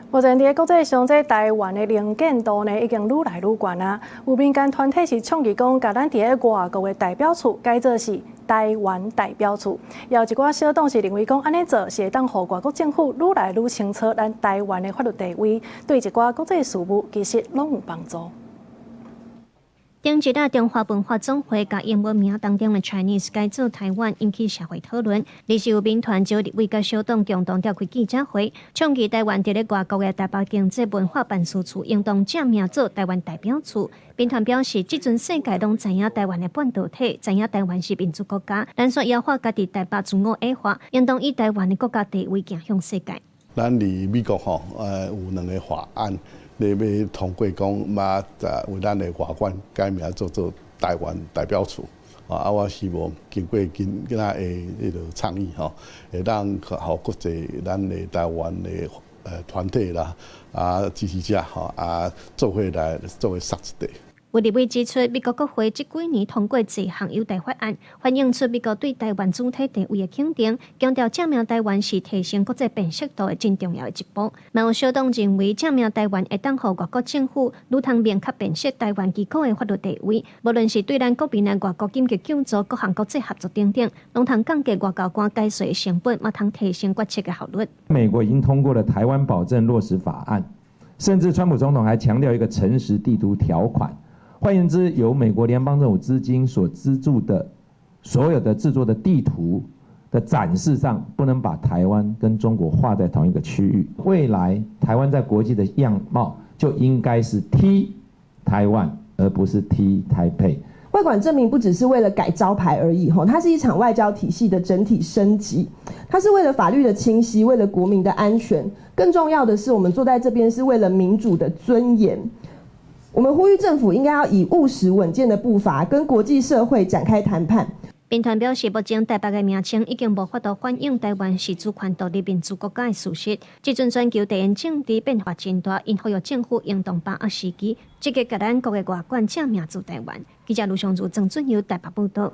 目前佇國際上，這台灣的能見度呢已經愈來愈懸啊！有民間團體是倡議講，共咱佇外國的代表處改做是台灣代表處。有一寡小黨是認為講，按呢做是會當予外國政府愈來愈清楚咱台灣的法律地位，對一寡國際事務其實攏有幫助。頂一日，中華文化總會共英文名當中的 Chinese 改做台灣，引起社會討論。而是有民團招立委佮小黨共同召開記者會，倡議台灣佇咧外國的台北經濟文化辦事處應當正名做台灣代表處。民團表示，這陣世界攏知影台灣的半導體，知影台灣是民主國家，咱煞枵法家己台北自我矮化，應當以台灣的國家地位行向世界。咱佇美國吼，有兩个法案咧欲通過，講嘛，為咱的外館改名做做台灣代表處。啊，我希望經過今仔的彼个倡議吼，會當予國際咱的台灣的團體啦，啊支持者吼，啊做伙來做伙殺一塊。有立委指出，美國國會這幾年通過這項優待法案，反映出美國對台灣主體地位的肯定，強調正名台灣是提升國際辨識度的真重要的一步。嘛有小黨認為，正名台灣會當予外國政府愈通明確辨識台灣機構的法律地位，無論是對咱國民的外國緊急救助、各項國際合作等等，攏通降低外交官解說的成本，嘛通提升決策的效率。美國已經通過了台灣保證落實法案，甚至川普總統還強調一個誠實地圖條款。換言之，由美國聯邦政府資金所資助的所有的製作的地圖的展示上，不能把台灣跟中國劃在同一個區域。未來台灣在國際的樣貌就應該是 T 台灣，而不是 T 台北。外館正名不只是為了改招牌而已，吼，它是一場外交體系的整體升級，它是為了法律的清晰，為了國民的安全，更重要的是，我們坐在這邊是為了民主的尊嚴。我們呼籲政府應該要以務實穩健的步伐，跟國際社會展開談判。民團表示，目前台北的名稱已經無法度反映台灣是主權獨立民主國家的事實。這陣全球地緣政治變化真大，𪜶呼籲政府應當把握時機，積極共咱國的外館正名做台灣。記者盧尚如、鄭俊佑台北報道。